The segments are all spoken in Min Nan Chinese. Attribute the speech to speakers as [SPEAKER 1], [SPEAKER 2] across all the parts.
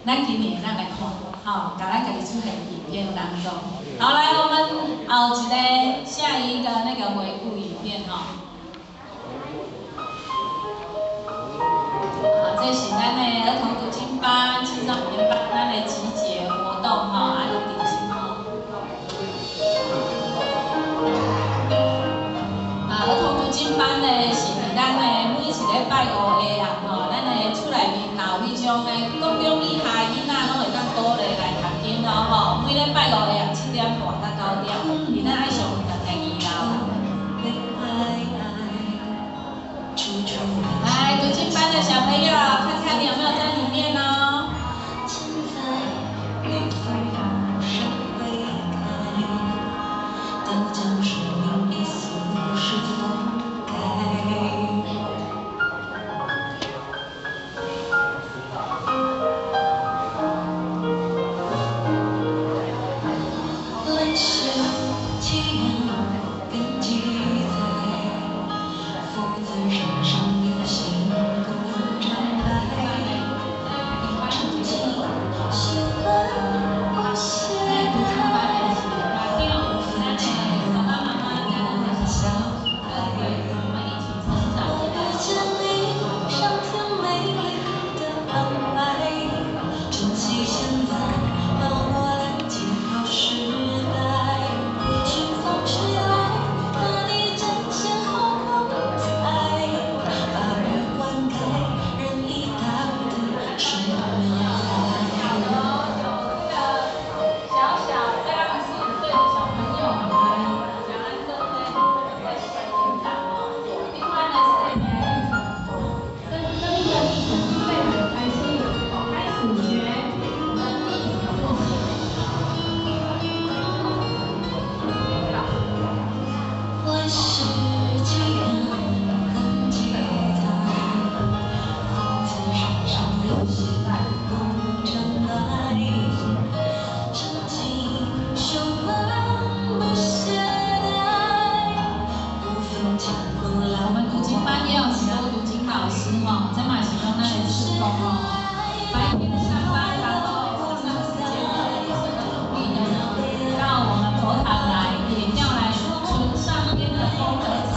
[SPEAKER 1] 咱今年咱來看，吼，共咱家己出現影片當中。好，來，我們後一個下一個那個回顧影片吼。好，這是咱的兒童讀經班、青少年班，咱的集結活動吼，啊，攏佇這吼。啊，兒童讀經班呢是佇咱的每一禮拜五下暗吼，咱的厝內面若有彼種的國中以下囡仔，攏會當鼓勵來讀經咯吼。每禮拜五下暗7點半到9點，囡仔愛上課在二樓啦。來，讀經班的小朋友，看看你有沒有在裡面哦。我們讀經班也有許多讀經老師吼，這嘛是講咱的志工吼，白天上班，然後晚上時間呢，也是很努力的呢，到我們佛堂來，也要來存上天的功德財。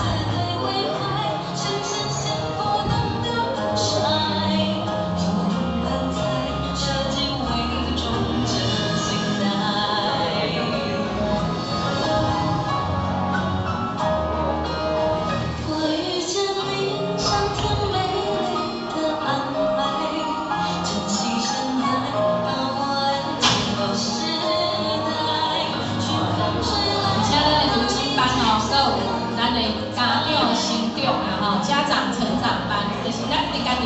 [SPEAKER 1] 而且咱的讀經班哦，閣有咱的家長成長啊吼，家長成長班，就是咱佇家己，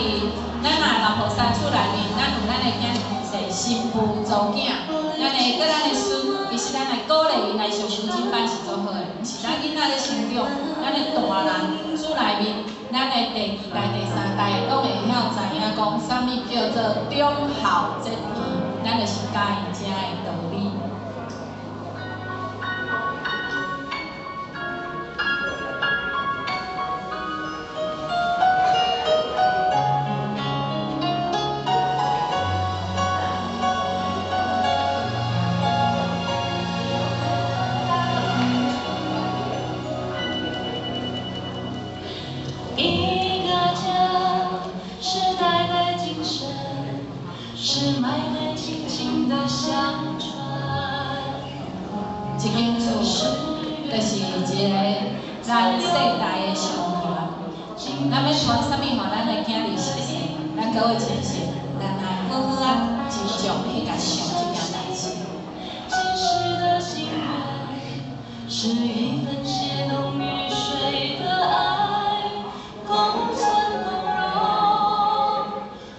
[SPEAKER 1] 咱若老菩薩厝內面，咱有咱的囝婿、新婦、查某囝，咱的閣咱的孫，其實咱來鼓勵𪜶來上讀經班是足好的，毋是咱囡仔咧成長，咱的大人厝內面，咱的第二代、第三代攏會曉知影講，啥物叫做忠孝節義，咱就是教𪜶遮的道理。
[SPEAKER 2] 一個家是代代精神，是脈脈親情的相傳。
[SPEAKER 1] 一間厝就是一個咱世代的相傳。咱欲傳啥物予咱的囝兒熟悉，咱各位前賢，咱愛好好仔珍重去共想這件代誌。
[SPEAKER 2] 前世的心願，是一份血濃於水的愛，共存共榮。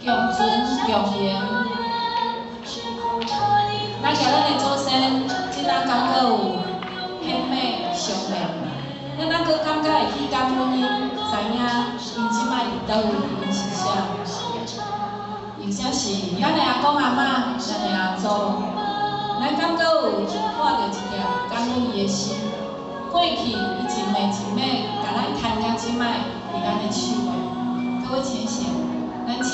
[SPEAKER 1] 共存共榮。咱共咱的祖先，這當敢閣有顯脈相連，咱猶閣感覺會起感恩𪜶，知影𪜶這擺佇佗位，𪜶是啥？或者是咱的阿公阿嬤，咱的阿祖，咱敢閣有抱著一點感恩伊的心？過去伊一脈一脈共咱牽到這擺，佇咱的手的。各位前賢，咱請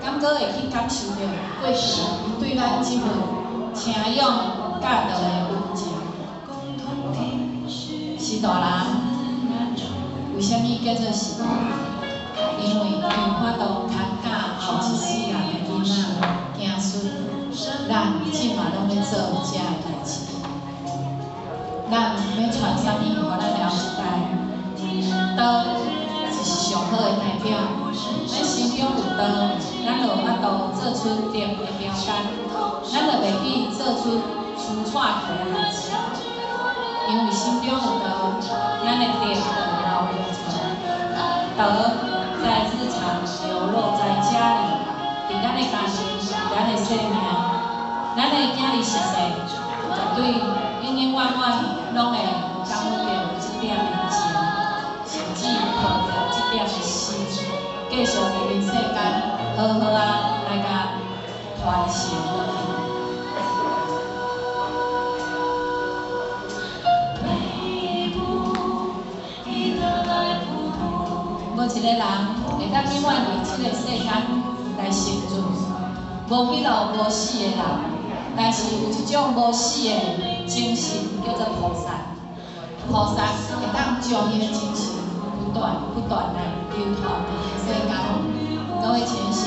[SPEAKER 1] 感敢閣會去感受著過去伊對咱這份請養教導的恩情。序大人為啥物叫做序大人？因為伊有法度牽教後一世人的囡仔、囝孫，咱這馬攏咧做這个代誌。咱欲傳啥物予咱的後一代？道就是上好的代表。咱心中有道，咱就有法度做出德的標杆，咱就袂去做出出錯去的代誌。因為心中有道，咱的德就會流露出來。德在日常流露在家裡，佇咱的家庭，佇咱的生命，咱的囝兒熟勢，絕對永永遠遠攏會感覺著這點的情，甚至抱著這點的心，繼續佇人世間好好仔來共傳承落去。無一个人會當永遠佇這个世間來生存，無彼落無死的人，但是有一種無死的精神叫做菩薩。菩薩會當將伊的精神不斷不斷來流傳佇人世間。各位淺顯，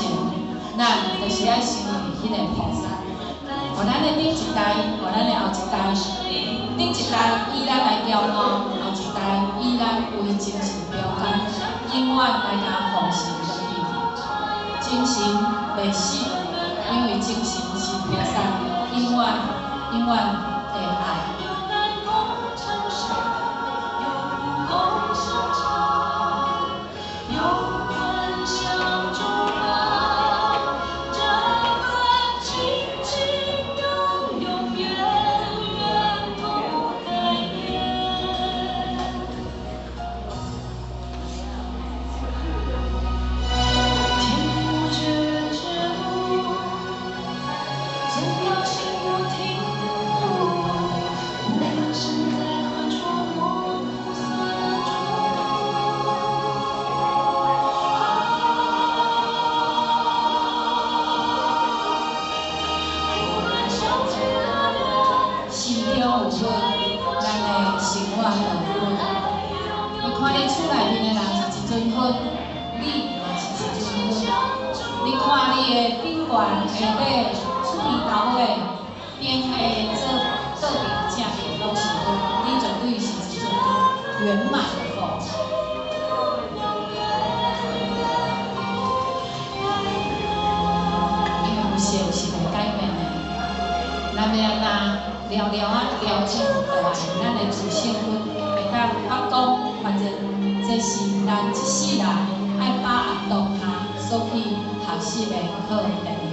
[SPEAKER 1] 咱就是愛成為彼个菩薩，予咱的頂一代，予咱的後一代，頂一代以咱來驕傲，後一代以咱為精神標杆，永遠來共奉承落去。精神袂死，因為精神是菩薩永遠永遠的愛。心中有佛，咱的生活就有佛。你看你厝內面的人是一尊佛，你嘛是一尊佛。你看你的頂懸、下底、厝邊頭尾、頂下做倒邊、正邊攏是佛，你絕對是一尊圓滿的佛。因為有性是袂改變的，咱欲按怎了了仔調整落來，咱的自性佛會當發光，反正這是咱一世人愛把握當下所去學習的課程。